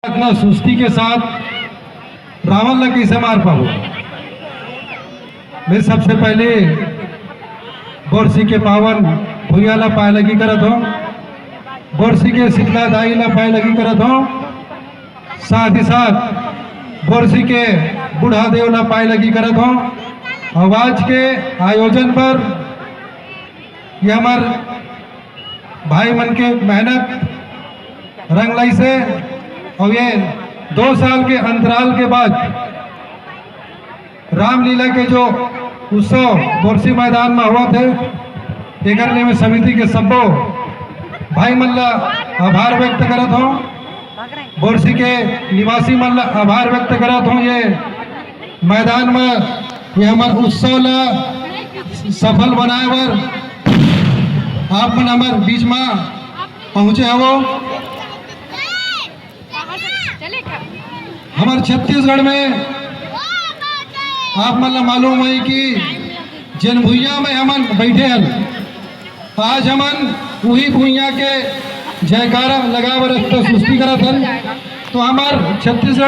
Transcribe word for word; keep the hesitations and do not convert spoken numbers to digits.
इतना सुस्ती के साथ रावण ला कइसे मार पाहूं? मैं सबसे पहले बोरसी के पावन भुइयां ला पाय लगी करत हों, बोरसी के शीतला दाई ला पाय लगी करत हों, साथ ही साथ बोरसी के बूढ़ा देव ला पाय लगी करत हों। अउ आज के आयोजन पर ये हमर भाई मन के मेहनत रंग लाइस हे। अउ ये दो साल के अंतराल के बाद रामलीला के जो उत्सव बोरसी मैदान में होवत हे, एकर लिए मैं समिति के सब्बो भाई मन ला आभार व्यक्त करत हों, बोरसी के निवासी मन ला आभार व्यक्त करत हों। ये मैदान में ये हमर उत्सव ला सफल बनाए बर आप मन हमर बीच में पहुंचे हवो। हमर छत्तीसगढ़ में आप मन ला मालूम होही कि जेन भुइयां में हमन बैठे हन, आज हमन उही भुइयां के जयकारा लगाए बर सुस्ती करत हन। तो हमर छत्तीसगढ़